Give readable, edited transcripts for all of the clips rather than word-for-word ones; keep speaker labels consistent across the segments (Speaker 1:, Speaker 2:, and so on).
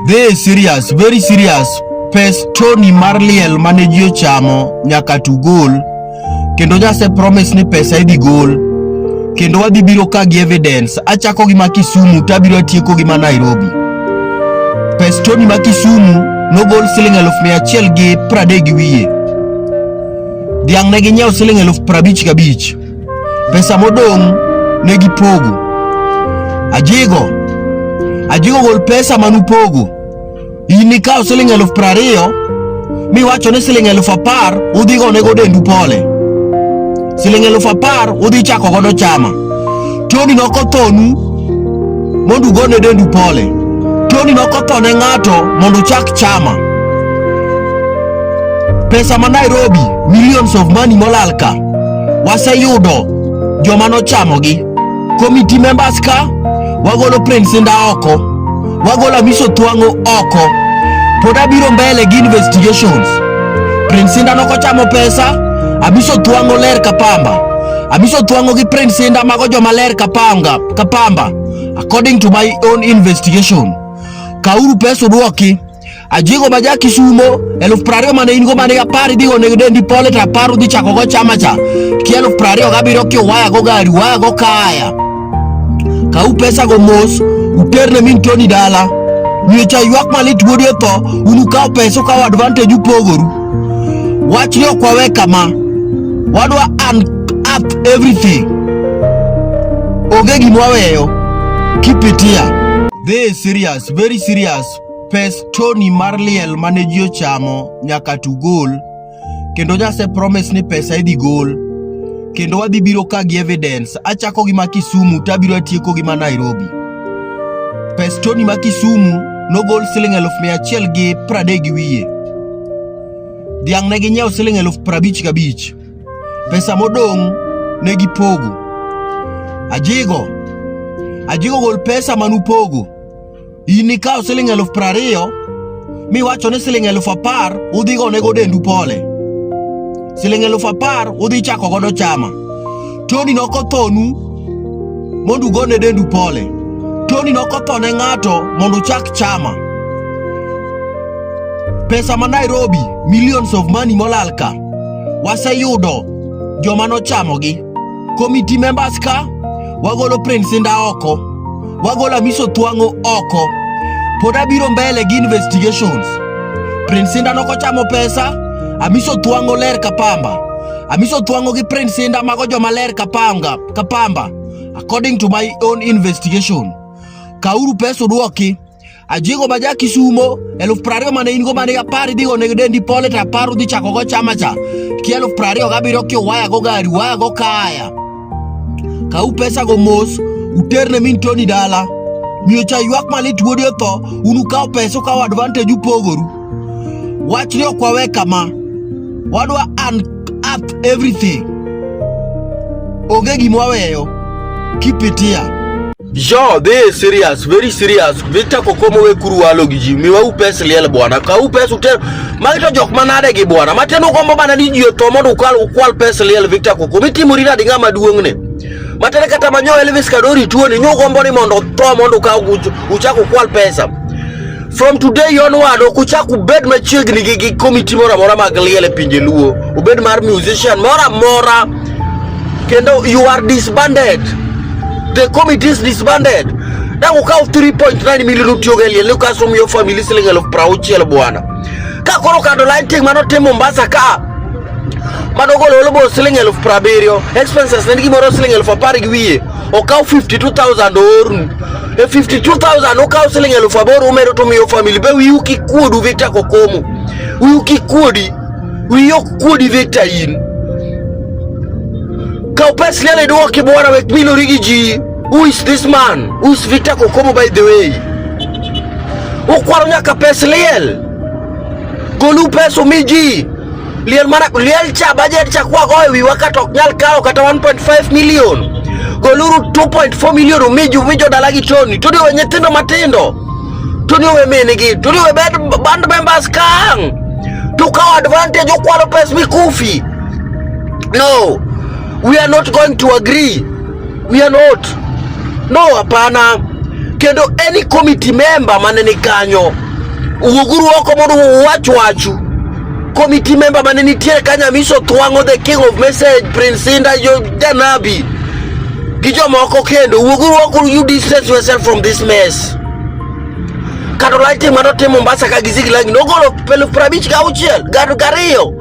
Speaker 1: This is serious, very serious. Pes Tony mar liel mane ji ochamo nyaka to gol. Kendo nyase promise ni pesa idhi gol. Kendo wadhi biro ka gi evidence. Achako gi ma Kisumu to abiro atieko gi ma Nairobi. Pes Tony ma Kisumu nogol siling 130,000 gi wiye. Dhiang' ne ginyiewo siling 55,000. Pesa modong' ne gipogo. Ajigo, Ajigo gol pesa manupogo. In nikawo siling 20,000 miwacho ni siling 10,000 udhi gonego dendu pole. Siling 10,000 udhi chako godo chama. Tony nokothonu mondo ugone dendu pole. Tony nokotho ne ng'ato mondo uchak chama. Pesa ma Nairobi, millions of money molal ka, waseyudo joma nochamogi. Committee members ka, wagolo Prince Inda oko, wagolo Amiso Twang'o oko. Pod abiro mbele gi investigations. Prince Inda nokochamo pesa, Amiso Twang'o ler ka pamba. Amiso Twang'o gi Prince Inda mago joma ler ka panga, ka pamba. According to my own investigation. Kauru pesa udwoki. Ajigo ma ja Kisumo 20,000 mane in go mane 10 idhi go dendi pole to 10 udhi chako go chama cha. Ki 27,000 ki uwaya go gari, uwaya go kaya. Kau pesa go mos, uterne min Tony dala. Nyocha ywak malit wuodi otho, un ukaw pesa ukaw advantage upogoru. Wachni ok wawe kama. Wadwa unearth everything. Onge gima waweyo. Keep it here. This is serious, very serious. Pes Tony mar liel mane ji ochamo nyaka to gol. Kendo nyase promise ni pesa idhi gol. Kendo wadhi biro ka gi evidence. Achako gi ma Kisumu to abiro atieko gi ma Nairobi. Pes Tony ma Kisumu nogol siling 130,000 gi wiye. Dhiang' ne ginyiewo siling 55,000. Pesa modong' ne gipogo. Ajigo, Ajigo gol pesa manupogo. In nikawo siling 20,000 miwacho ni siling 10,000 udhi gonego dendu pole. Siling 10,000 udhi chako godo chama. Tony nokothonu mondo ugone dendu pole. Tony nokotho ne ng'ato mondo uchak chama. Pesa ma Nairobi, millions of money molal ka, waseyudo joma nochamogi. Committee members ka, wagolo Prince Inda oko, wagolo Amiso Twang'o oko. Pod abiro mbele gi investigations. Prince Inda nokochamo pesa, Amiso Twang'o ler ka pamba. Amiso Twang'o gi Prince Inda mago joma ler ka panga, ka pamba. According to my own investigation. Kauru pesa udwoki. Ajigo ma ja Kisumo 20,000 mane in go mane 10 idhi go dendi pole to 10 udhi chako go chama cha. Ki 27,000 ki uwaya go gari, uwaya go kaya. Kau pesa go mos, uterne min Tony dala. Miyo cha ywak malit wuodi otho, un ukaw pesa ukaw advantage upogoru. Wachni ok wawe kama. Wadwa unearth everything. Onge gima waweyo. Keep it here. Jo, this is serious, very serious. Victor Kokomo we kuru walo gi ji. Miwa pes liel bwana. Ka pes uter. Magi to jok manade gi bwana. Mateno gombo mana ni ji otho mondo ukwal ukwal pes liel Victor Kokomo. Itimori nadi ng'ama duong' ne? Matene kata manyo Elvis Kadori tuo ni nyo gombo ni mondo otho mondo ukaw uchak ukwal pesa. From today onward ok uchak ubed machiegni gi committee moro amora mag liel e pinje Luo. Ubed mar musician moro amora. Kendo you are disbanded. The committee is disbanded. Dang ukaw 3.9 million utiyogo e liel kasto umiyo family siling 60,000 bwana. Ka koro kado lighting manotim Mombasa ka manogolo almost siling 70,000 expenses ne gimoro siling 10,000 gi wiye okaw 52,000 oornu e 52,000 okaw siling 8,000 umedo to umiyo family be wiu kik kuodu Victor Kokomo wiu kik kuodi wiyi ok kuodi Victor in kaw pes liel idwoki bwana wek milori gi ji. Who is this man? Who is Victor Kokomo by the way? Ukwaro nyaka pes liel. Golu pes umi ji. Liel mana liel cha budget cha kwa goyo wiwa kata ok nyal kawo kata 1.5 million. Goluru 2.4 million umi ji umi jodala gi Tony. Tony owe nyithindo matindo. Tony owe min gi. Tony owe bed band members kang. To kawo advantage ukwalo pes mikufi. No, we are not going to agree. We are not. No, hapana. Kendo any committee member mane ni kanyo Wuoguru oko mondo uwach wachu. Committee member mane nitiere kanyo Amiso Thwang'o the king of message Prince Inda jo Janabi gi jomoko kendo wuoguru oko you distance yourself from this mess. Kata lighting mane otim Mombasa ka gi Zigilagi nogolo 56,000 gariyo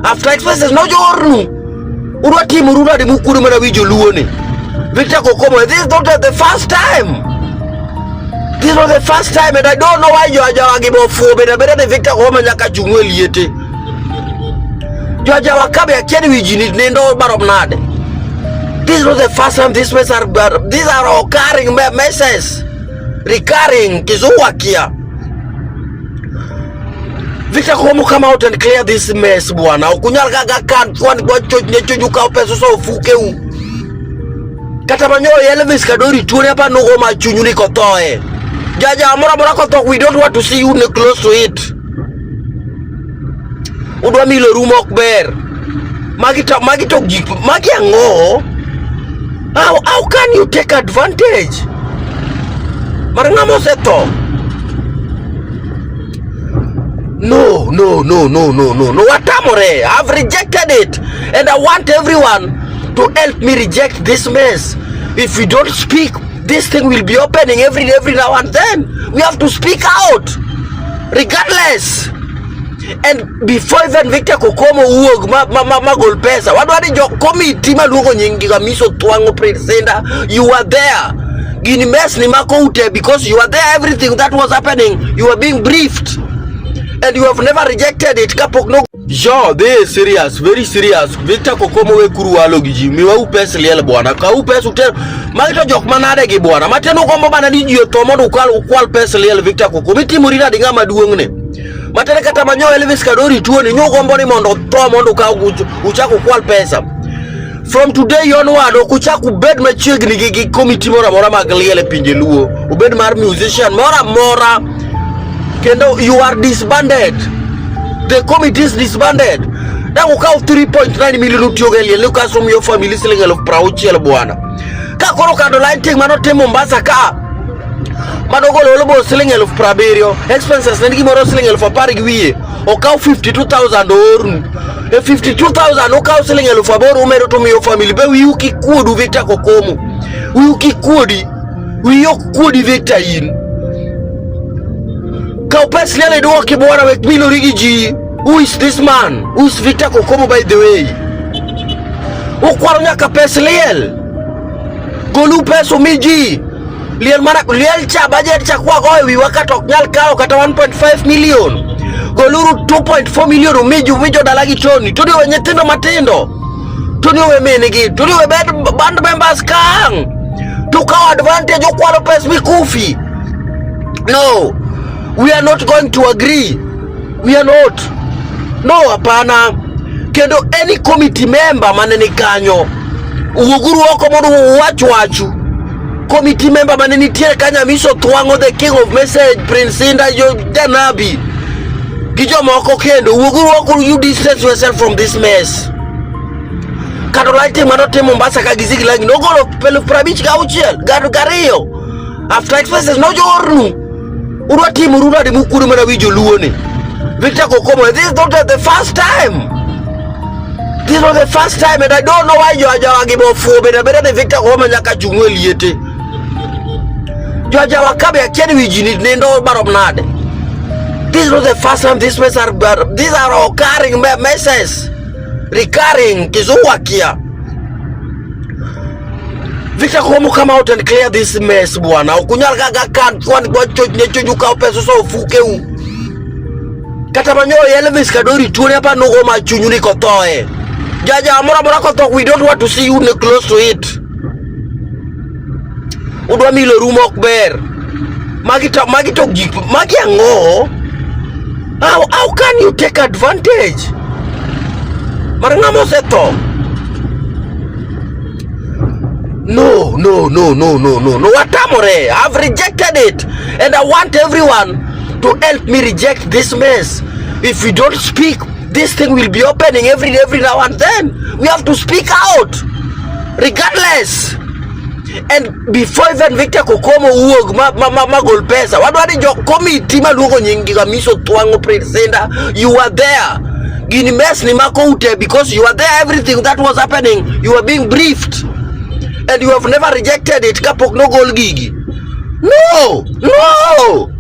Speaker 1: after expenses nojornu. Udwa timo uru nade mukuodo mana wi joluo ni? Victor Kokomo, this is not the first time. This was the first time and I don't know why jo ajawa gi bofuo beda abeda ni Victor Kokomo nyaka chung'u e liete. Jo ajawa ka be akia ni wi ji ni nindo marom nade. This was the first time this mess are, these are occurring messes. Recurring kizungu akia. Victor Komo come out and clear this mess bwana. Okunyal gaga kan kwan kwa choch ne choch ukaw pesa so ofuke u. Kata manyo Elvis Kadori tuone hapa nugo ma chunyu ni kothoe. Jaja moro amora kotho we don't want to see you close to it. Udwa milo rumo ok ber. Magi to gik magi ang'o? How can you take advantage? Mar ng'ama osetho. No, no, no, no, no, no, no. Watamore. I've rejected it. And I want everyone to help me reject this mess. If we don't speak, this thing will be opening every now and then. We have to speak out. Regardless. And before even Victor Kokomo wuog ma gol pesa, wadwa ni jo committee maluongo nying gi Amiso Twang'o Prince Inda, you are there. Gini mess ni mako ute because you are there everything that was happening, you were being briefed. And you have never rejected it kapok no Jo, this is serious, very serious. Victor Kokomo we kuru walo gi ji, miwa upes liel bwana. Ka upes uter, magi to jok manade gi bwana. Mateno gombo mana ni ji otho mondo ukwal ukwal pes liel Victor Kokomo. Itimori nade ng'ama duong' ne? Matene kata manyo Elvis Kadori tuo ni nyugombo ni mondo otho mondo ukaw uchak ukwal pesa. From today onward ok uchak ubed machiegni gi committee moro amora mag liel e pinje Luo. Ubed mar musician moro amora. Kendo you are disbanded. The committee is disbanded. Dang ukaw 3.9 million utiyogo e liel ni kasto umiyo family siling 60,000 bwana. Ka koro kado lighting mano tim Mombasa ka mano golo olo siling 70,000 expenses ne gimoro siling 10,000 gi wiye okaw 52,000 oornu e 52,000 okaw siling 8,000 umedo to miyo family be wiu kik kuodu Victor Kokomo wiu kik kuodi wiyi ok kuodi Victor in kaw pes liel idwoki bwana wek milori gi ji who is this man who is Victor Kokomo by the way ukwaro nyaka pes liel golu pesa umi ji liel mana liel cha budget cha kwa goyo wiwa kata ok nyal kawo kata 1.5 million goluru 2.4 million umi ji umi jodala gi Tony Tony owe nyithindo matindo Tony owe min gi Tony owe bed band members kang to kawo advantage okwalo pes mikufi no we are not going to agree we are not no hapana kendo any committee member mane ni kanyo wuoguru oko mondo uwach wachu committee member mane nitiere kanyo Amiso Thwang'o the king of message Prince Inda jo Janabi gi jomoko kendo wuoguru oko you distance yourself from this mess kado lighting mano tim Mombasa ka gi Zigilagi nogolo 56,000 gariyo after expenses nojornu udwa timo uru nade mukuodo mana wi joluo ni Victor Kokomo this is not the first time this was the first time and I don't know why jo ajawa gi bofuo beda abeda ni Victor Kokomo nyaka chung'u e liete jo ajawa ka be akia ni wi ji ni nindo marom nade this was the first time this mess are, these are occurring messes recurring kizungu akia Victor Komo come out and clear this mess bwana. Okunyal gaga kan kwan kwa choch ne choch ukaw pesa so ofuke u. Kata manyo Elvis Kadori tuone hapa nugo ma chunyu ni kothoe. Jaja moro amora kotho we don't want to see you close to it. Udwa milo rumo ok ber. Magi to gik magi ang'o? How can you take advantage? Mar ng'ama osetho. No, no, no, no, no, no, no. Watamore. I've rejected it. And I want everyone to help me reject this mess. If we don't speak, this thing will be opening every now and then. We have to speak out. Regardless. And before even Victor Kokomo wuog ma, ma, ma, ma gol pesa, wadwa ni jo committee maluongo nying gi Amiso Twang'o Prince Indah, you were there. Gini mess ni mako ute because you were there, everything that was happening, you were being briefed. And you have never rejected it kapok nogol gigi. No! No!